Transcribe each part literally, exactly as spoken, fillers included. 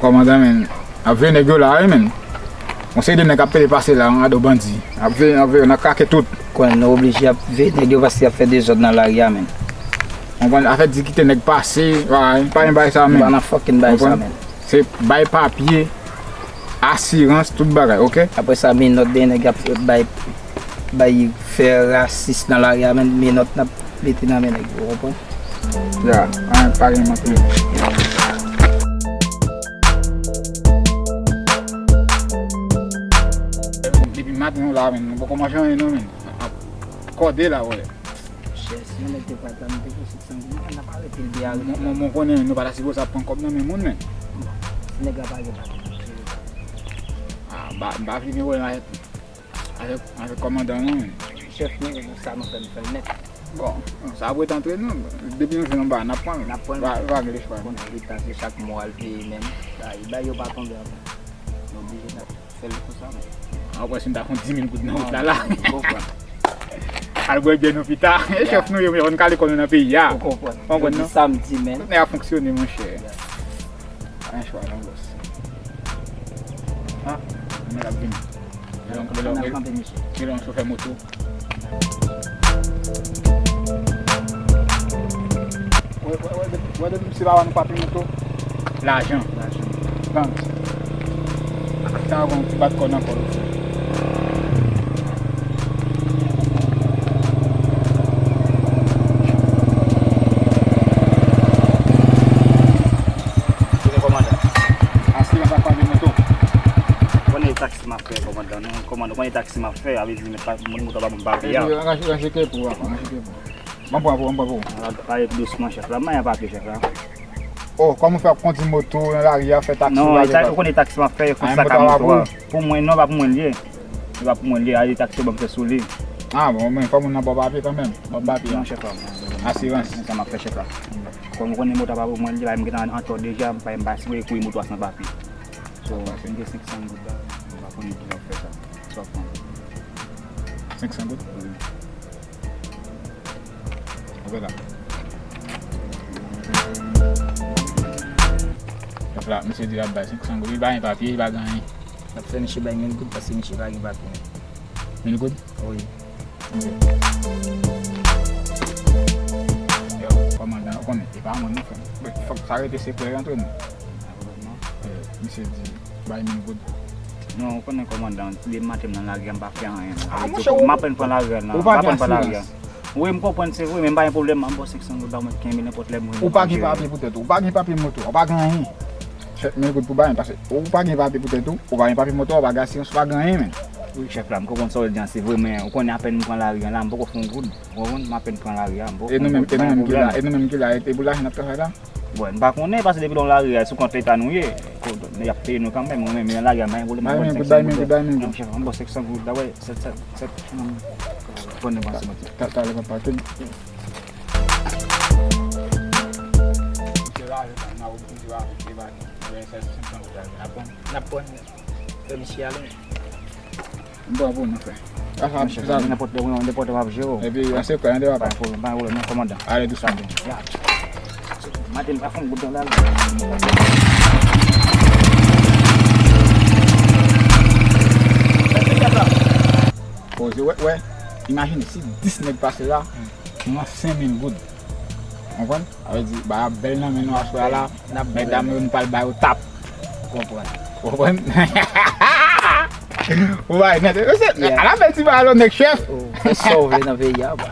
Kòmandan, men, ap veye nèg yo la, wi, men. Yon seri de nèg ap pete pase la, an ado bandi. Ap veye, ap veye, n ap krake tout. Kwè, nou oblije ap veye nèg yo paske y ap fè dezòd nan lari a, men. Konprann, afè di kite nèg pase, pa, pa gen bagay sa, men. Nou pa nan fucking bagay sa, men. Se bay papye, asirans, tout bagay, oke? Apre sa, menòt de nèg ap bay, bay fè rasis nan lari a, men, menòt n ap mete nan men nèg yo, w konprann? Ya, pa, pa gen manke. Depi maten nou la, men, nou poko manje anyen, non, men. N ap kòde la, wè. Chè, si yon nèg te pral ba m depo senk san goud, m ap arete l deyò. Mwen, mwen, mwen konnen nou pa ta sipoze ap pran kòb nan men moun, men. Si nèg la pa gen pa gen. Ah, m pa, m pa vle gen pwoblèm avèk, avèk, avèk kòmandan, non, men. Chèf, men, sa nou fè, nou fè l nèt. Bon, sa ap ret antre nou. Depi nou jwenn yon bagay, n ap pran l. N ap pran l. Pa, pa gen lespwa. Konnen leta, se chak mwa l peye menm. Sa, e bay yo pa tonbe ankò. Nou oblije n ap fè l konsa, men. Apre, si m ta fè yon dis mil goud nan wout la, la. Al bwè byè nou pita. E chèf nou yo, men, nou ka lekòl nou nan peyi a. Ou konprann? Ou konprann, non? Jodi samdi, men. Tout nèg ap fonksyone, monchè. Pa gen chwa, non, bòs. Ah, men l ap vini. Gen yon, gen yon, gen yon chofè moto. Wè, wè, wè, depi, wè, depi misye pa wè nou pa peye moto. Lajan. Lajan. Tande. Sa a gon ti bat kò nan kò l. Konnen kòmandan. Asirans ak pa peye moto. Konnen taksi m ap fè, kòmandan, non? Kòmandan, konnen taksi m ap fè, a vle di, men pa, moun moto pa ban m papye a. Epi, ranje, ranje kè pou w, ranje kè pou w. Ban m pran pou, ban m pran pou. Pale dousman, chèf la. M pa gen papye, chèf la. Oh, kòman w fè ap kondi moto nan lari a, fè taksi? Non, ou konnen taksi m ap fè, yo fè saka moto a. Pou mwen, non, pa pou mwen l ye. Se pa pou mwen l ye, a, e taksi yo ban m fè sou li. Ah, bon, men fò moun nan ba w papye kanmenm. Ban m papye a. Non, chèf la. Asirans. Men sa m ap fè, chèf la. Kòm ou konnen moto a pa pou mwen l ye, la, m gentan antò deja, m pa, m pa sipoze kouri moto a san papye. So, m gen senk san goud la, m pa konnen ki jan pou fè sa. Sa w ap pran. Senk san goud? Wi. Ou wè la. Chèf la, misye di l ap bay senk san goud. Li pa gen papye, li pa gen anyen. L ap fè misye bay mil goud paske misye pa gen papye. Mil goud? Wi. Ok. Yo, kòmandan, ou konnen, e pa mwen nou fè. Fòk sa rete sekrè antre nou. Eh, misye di, bay mil goud. Non, ou konnen kòmandan, depi maten m nan lari a, m pa fè anyen, non. Ah, monchè, m apèn pran lari a, non. Ou pa gen asirans. Wi, m konprann, se vre, men m pa gen pwoblèm, m ap ba w senk san goud la, mwen kenbe nenpòt lè m vin. Ou pa gen papye pou tèt ou, ou pa gen papye moto, ou pa gen anyen. Sèt mil goud pou bay, paske ou pa gen papye pou tèt ou, ou pa gen papye moto, ou pa gen asirans, ou pa gen anyen, men. Wi, chèf la, m konprann sa w di a, se vre, men ou konnen apèn m pran lari a la, m poko fè yon goud. Ou konprann? M apèn pran lari a, m poko fè yon goud, se pa yon pwoblèm. E nou menm ki la, e pou lajan n ap travay la? Bon, m pa konnen, paske depi lè w lari a, sou kont leta nou ye. Ko-, y ap peye nou kanmenm, mwen menm, nan lari a, m pa gen pwoblèm, m ap ba w senk san goud. Bay mil goud, bay mil goud. Non, chèf, m ba w senk san goud la, wè, sèt, sèt, sèt, hmm, konnen panse mwen. Ta, talè papa, ke. Misye lave, sa, n a oblije lave, se pa, wè, sèt, senk san goud la, n ap pran, n ap pran, fè misye ale. M pran pou nou, frè. Monchè, sa, nenpòt lè, nenpòt lè m ap jere w. Epi, an sekrè, tande, papa. Pa gen pwoblèm, pa gen pwoblèm, non, kòmandan. Ale dousman. Ya. Maten, m pa fè yon goud nan lari. Poze, wè, wè. Imajine, si dis nèg pase la, nou nan senk mil goud. Konprann? Sa vle di, bagay ap bèl nan men nou aswè a la. Medam yo, nou pral ba yo tap. Konprann. Konprann? Ou bay nèt. Ala bèl ti bagay, nèg chèf. Ou fè sa w vle nan peyi a, bwa.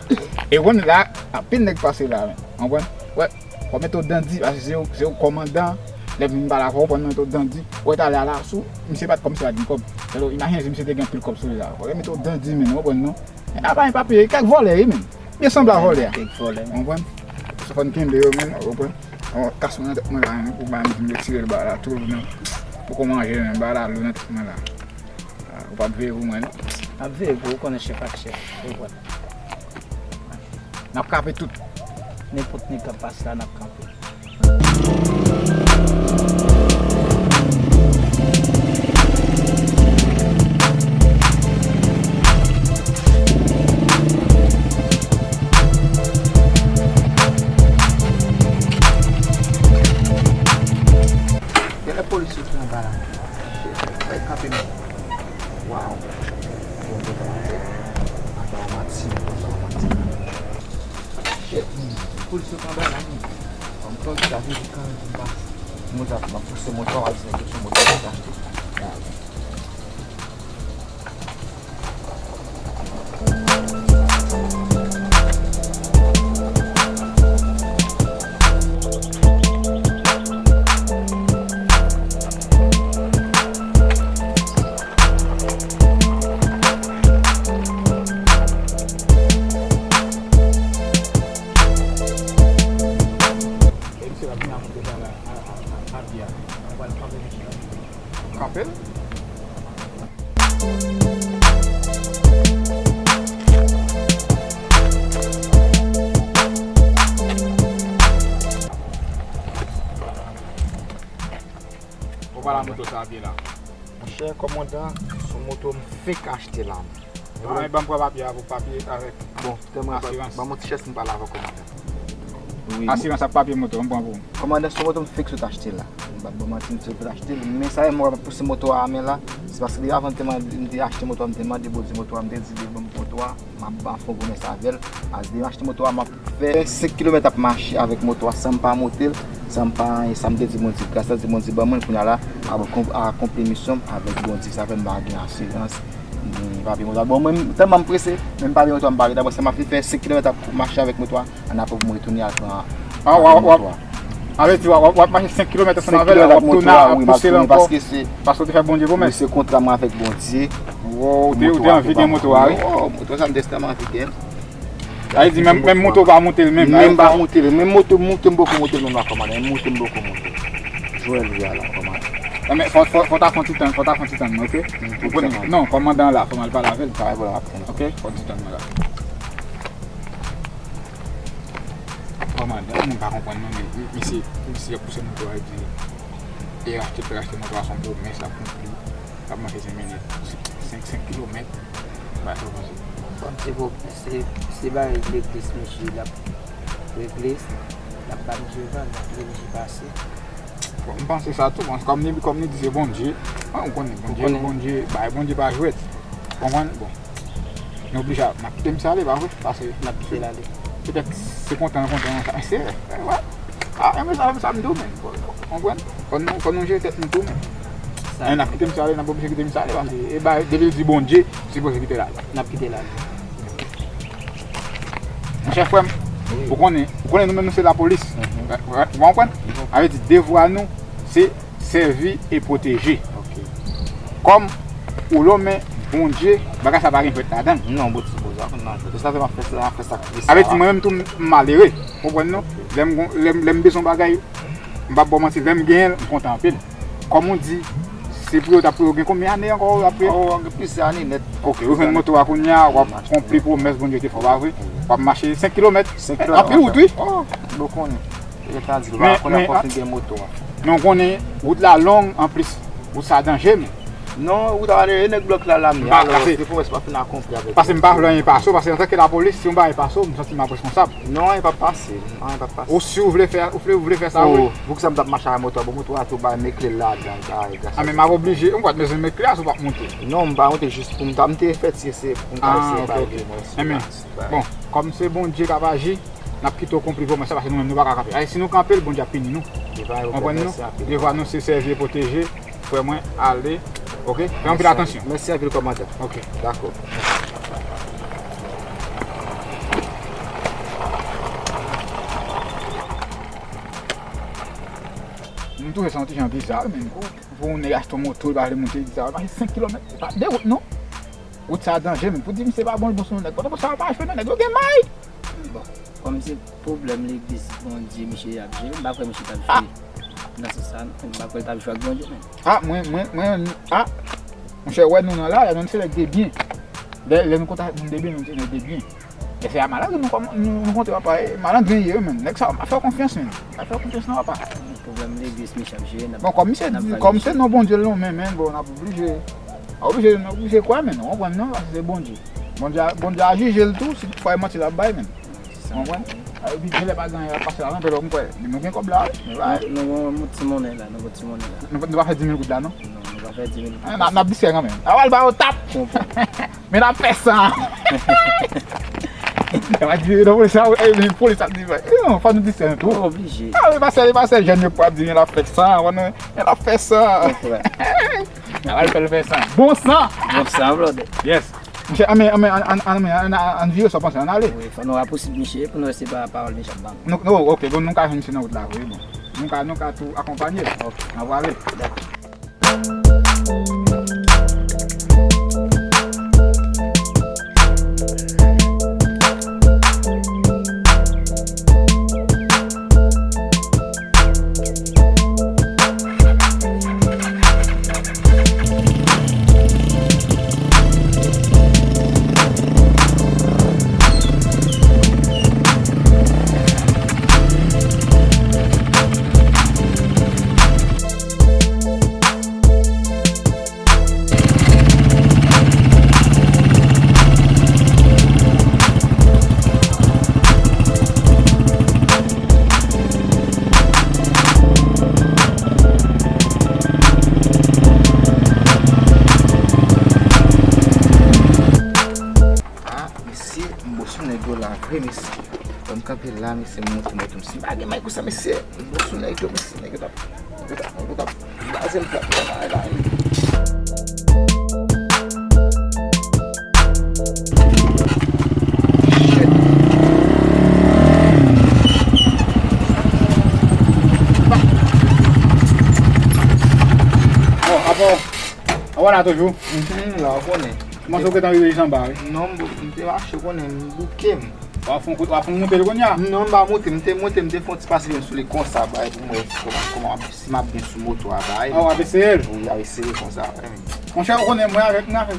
E konn la, anpil nèg pase la, men. Konprann? Wè, fò mete w dandi, paske se ou, se ou kòmandan. Lè m vin pale avè w, fò mete w dandi. Wè, talè a la, sou, misye pa t kòb, misye pa t gen kòb. Alò, imajine si misye te gen anpil kòb sou li la. Fò mete w dandi, men, ou konprann, non? Nèg la pa gen papye, kèk vòlè, wi, men. Byen sanble a vòlè a. Kèk vòlè. Ou konprann? Sa fò n kenbe yo, men, ou konprann? Yon kas mwen nan tèt mwen la, men, pou ba m di m retire l ba la tou, men. Poko manje, men, ba la lou nan tèt mwen la. Ah, ou p ap veye pou mwen, non? M ap veye pou ou, konnen chèf ak chèf, ou konprann. N ap kape tout. Nenpòt nèg k ap pase la, n ap kanpe. Genlè polis yo Polis yo kanpe la, men. Kòm tou, sa vle di kanpe m pa. Mwen, m ap pouse moto a, al di nèg yo se moto a m te achte. E misye la vin a kote sa la, a, a, a, a pye a. Ou pral kanpe misye la. Kanpe l. Ou pa la moto sa a pye la. Monchè, kòmandan, se yon moto m fenk achte la. Ban m pran papye a pou papye avèk asirans. Ban m yon ti chèz m pale avè w, kòmandan. Wi. Asirans ak papye moto, m pran pou ou. Kòmandan, se yon moto m fenk sot achte la. M p ap ba w manti, m sot achte l. Men sa fè m ap pouse moto a men la. Se paske depi avan m te mande, m te achte moto a, m te mande Bondye moto a, m te di, Bondye, ban m moto a, m ap ba fon pwomès avè l. As depi m achte moto a, m ap fè senk kilomèt ap mache avèk moto a san m pa monte l, san m pa anyen. Sa m te di Bondye, gras la, di Bondye ban mwen l, kounye a la, m ap akonpli misyon m avèk Bondye. Sa fè m pa gen asirans, ni papye moto a. Bon, mwen, tèlman m prese, men m pa gen moto a, m pa rete. Apre sa, m ap fin fè senk kilomèt ap mache avèk moto a, ann apre pou m retounen al pran moto a. A, w ap, w ap, w ap, sa vle di, w ap, w ap mache senk kilomèt ansanm avè l, w ap tounen, w ap pouse l ankò, paske w te fè Bondye pwomès. Wi, se kontra mwen avèk Bondye. Wow, ou te, ou te anvi gen moto a, wi. Oh, moto sa, m te tèlman anvi gen l. Sa vle di, menm, menm moto w pa monte l menm, menm pa monte l, menm moto m monte, m poko monte l menm la, kòmandan, menm moto m poko monte. Jwèl wi a la, kòmandan. Enben, fò, fò, fò ta fè yon ti tann, fò ta fè yon ti tann, oke? Ou konnen, non, kòmandan an la, fò m al pale avè l. Pa gen pwoblèm, m ap tann. Oke, fò yon ti tann mwen la. Kòmandan, moun pa konprann non, men misye, misye ap pouse moto a, epi e achte, fè achte moto a, se yon pwomès l ap konpli. L ap mache senk minit, senk, senk kilomèt. Bay sa w panse. Bon, se bon, se, se bagay legliz misye l ap regle, l ap ba misye van, l ap kite misye pase. Bon, m panse sa tou, bon, kòm li, kòm li di se Bondye, an, ou konnen, Bondye, Bondye, bagay Bondye pa jwèt. Konprann? Bon. Nou oblije ap, n ap kite misye ale, pa vre? Pase n ap kite l ale. Petèt se kontan, kontan, kontan. Se, wè. A, enben sa, sa m di w, men. Konprann? Fò nou, fò nou jere tèt nou tou, men. Sa. N ap kite misye ale, n ap oblije kite misye ale, paske, e ba, depi l di Bondye, sipoze kite l ale. N ap kite l ale. Monchè frè m, ou konnen, ou konnen nou menm nou se lapolis. Ou konprann? Sa vle di devwa nou, se sèvi e pwoteje. Kòm ou lonmen Bondye, bagay sa pa gen jwèt ladan l. Non, bon, ti boza konn nan jwèt. Se sa fè m ap fè sa, m ap fè sakrifis sa. Sa vle di mwen menm tou m malere. Konprann non? Lè m gon, lè m, lè m bezwen bagay, m p ap ba w manti, lè m genyen l, m kontan anpil. Kòm ou di, se pou yo t ap pou yo gen konbyen ane ankò yo ap priye? Oh, gen plizyè ane nèt. Oke, ou jwenn moto a kounye a, w ap konpli pwomès Bondye te fè w, pa vre? W ap mache senk kilomèt. Senk kilomèt. Anpil wout, wi. Oh, bon konnen. E ta di, w pa konnen ankò fin gen moto a. Men w konnen, wout la long, anplis, wout sa danje, men. Non, wout la, e nèg blòk la, lame. Alò, se pwomès pa fin akonpli avèk yo. Paske m pa vle anyen pase w, paske antanke lapolis, si yon bagay pase w, m santi m ap responsab. Non, anyen p ap pase, anyen p ap pase. Ou si w vle fè, ou vle, ou vle fè sa, wi. Poukisa m t ap mache avèk moto a? Bon, moto a tou bay men kle l ladan, bagay sa. A, men m ap oblije, m pa t bezwen men kle a si w p ap monte. Non, m pa monte jis pou m ta, m te fè ti eseye pou m ta eseye bay li, mwen, si. Bon, kòm se Bondye k ap aji, n ap kite w konpli pwomès la, paske nou menm nou pa ka kanpe. Ay, si nou kanpe l, Bondye ap pini nou. Konprann nou? Devwa nou se sèvi e pwoteje. Frè mwen, ale. Oke? Fè anpil atansyon. Mèsi anpil, kòmandan. Oke. Dakò. M twouve sa yon ti jan biza, men. Pou yon nèg achte yon moto, li pa vle monte, li di sa, mache senk kilomèt, se pa de wout non. Wout sa danje, men pou di misye pa bon, bon sou yon nèg. Pòtoprens sa pa jwe non, nèg yo gen may. Bon, kòm se pwoblèm legliz Bondye misye ap jere, m pa kwè misye t ap jwe nan sans sa non. M pa kwè l t ap jwe ak Bondye menm. A, mwen, mwen, mwen, a, monchè, wè nou nan la, nou se nèg de byen. Lè, lè nou kontak moun de byen, nou se nèg de byen. E se a malandren nou kòm, nou, nou kontre papa, e malandren ye yo, men. Nèg sa yo, m pa fè yo konfyans, men. M pa fè yo konfyans non, papa. Pwoblèm legliz misye ap jere, n ap, bon, kòm misye di, kòm se non Bondye l lonmen, men, bon, n ap oblije, n ap oblije, n ap oblije kwè, men, nou konprann non, paske se Bondye. Bondye a, Bondye a jije l tou, si toutfwa e manti l ap bay, men. Ou konprann? Epi genlè pa gen anyen k ap pase la non, men m kwè nou gen kòb la, wi. Nou, nou gon ti monnen la, nou gon ti monnen la. Nou, nou pa fè di mil goud la non? Non, nou pa fè di mil goud. N ap, n ap distrè kanmenm. A, w al ba yo tap. Men n ap fè sa. E pa di non, polis la, e, polis ap di, non, fò nou di sa tou. Oblije. Ah, e pa sèl, e pa sèl jèn yo pou ap di, men l ap fè sa, wè non, men l ap fè sa. Oke. Sa va l fè l fè sa. Bon san. Bon san, brother. Yes. Misye, anmen, anmen, an, an, anmen, an, an, an vire sa w panse, ann ale. Wi, fò nou rapousib misye pou nou wè si se pa pawòl misye ap ban nou. Nou, nou, oke, bon, nou ka jwenn misye nan wout la, wi, bon. Nou ka, nou ka tou akonpanye l. Oke. N ap ale. Dakò. Ah, mesye, m bo sou nèg yo la vre, mesye. Lè m kanpe la, mesye, m montre mwen tou. Si m pa gen may konsa, mesye, m bo sou nèg yo, mesye, nèg yo t ap, yo t ap, yo t ap blaze m plat nan bagay la. Shit. Bon, apa w? Apa w la toujou? Mhm, la, w konnen. Kòmanse w gentan rive jis anba, wi. Non, m, m te mache, w konnen, m bouke m. W ap fè yon kout, w ap fè yon moute l kounye a? Non, m pa moute, m te moute, m te fè yon ti pase men sou li konsa, bay, pou m wè kòman, kòman, si m ap byen sou moto a, bay. Ah, w ap eseye l? Wi, ap eseye konsa, wi. Monchè, ou konnen, mwen avèk, mwen avèk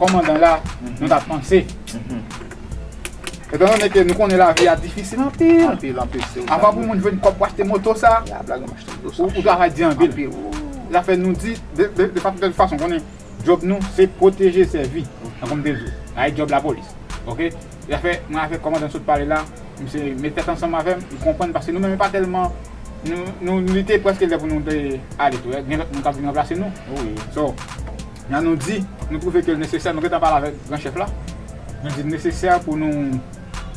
kòmandan la, mhm, nou t ap panse. Mhm. Etandone ke nou konnen lavi a difisil anpil. Anpil, anpil, se ou. Avan pou moun jwenn kòb pou achte moto sa, ou, ou travay di anpil. Anpil, wi. Sa fè nou di, de, de, de fa-, de tout fason, konnen, djòb nou, se pwoteje, sèvi. Tankou m te di w, la e djòb lapolis. Oke? Sa fè, mwen avèk kòmandan sot pale la, misye met tèt ansanm avè m, m konprann, paske nou menm, e pa tèlman, nou, nou, li te prèske lè pou nou te ale tou, gen lòt moun k ap vin ranplase nou. Wi. So, jan nou di, nou twouve ke l nesesè, nou gentan pale avèk gran chèf la, nou di l nesesè pou nou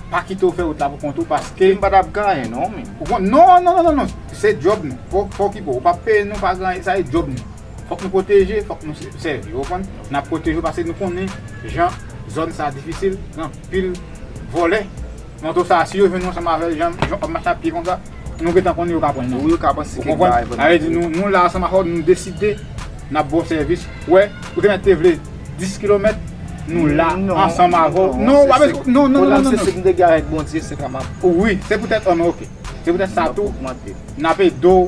pa kite w fè wout la pou kont ou, paske m pa t ap gen anyen, non, men. Ou konn, non, non, non, non, non. Se djòb nou. Fò, fò w okipe w. Ou p ap peye nou pa gen anyen, sa e djòb nou. Fòk nou pwoteje, fòk nou sè-, sèvi, ou konprann? N ap pwoteje w paske nou konnen jan zòn sa a difisil, gen anpil vòlè. Moto sa a, si yo jwenn nou ansanm avè l, jan, jan w ap mache a pye konsa, nou gentan konnen yo ka pran nan. Wi, yo ka panse kèk bagay. Ou konprann? Sa vle di nou, nou la ansanm avè w, nou deside n ap ba w sèvis. Wè, ou te mèt te vle dis kilomèt, nou la ansanm avè w. Non, w ap, non, non, non, non, non. Se m te gen avèk Bondye, se ka m ap. Wi, se poutèt, oh, men oke. Se poutèt sa tou, n ap ede w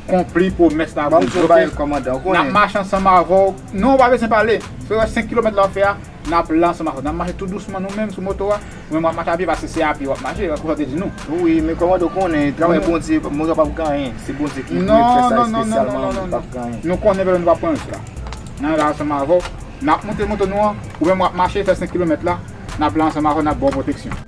konpli pwomès la pou Bondye. N ap mache ansanm avè w. Non, ou pa bezwen pale. Se senk kilomèt la w ap fè a, n ap la ansanm avè w. N ap mache tou dousman nou menm sou moto a. Ou menm w ap mache a pye paske se a pye w ap mache, tankou sa w te di nou. Wi, men kòmandan, ou konnen, travay Bondye, moto p ap gen anyen. Se Bondye ki dwe fè sa espesyalman, moto p ap gen anyen. Nou konnen nou p ap pran risk la. N ap la ansanm avè w. N ap moute moto nou an, ou menm w ap mache fè senk kilomèt la. N ap la ansanm avè w, n ap ba w pwoteksyon.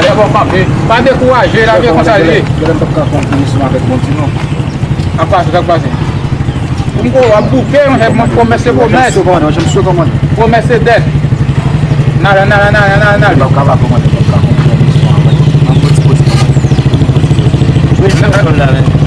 Lè bon kanpe. Pa dekouraje, lavi e konsa l ye. Gade m p ap ka konn pini sou avèk bon ti non. Ap pase, ap pase. Pou m ko ap bouke, yon jèt mwen pwomès se pwomès. Janm sou kòmande, janm sou kòmande. Pwomès se dèt. Nala, nala, nala, nala, nala. M p ap ka pa kòmande, m p ap ka konn pini sou avèk. M ap fè ti koze. Wi, janm sou la, men.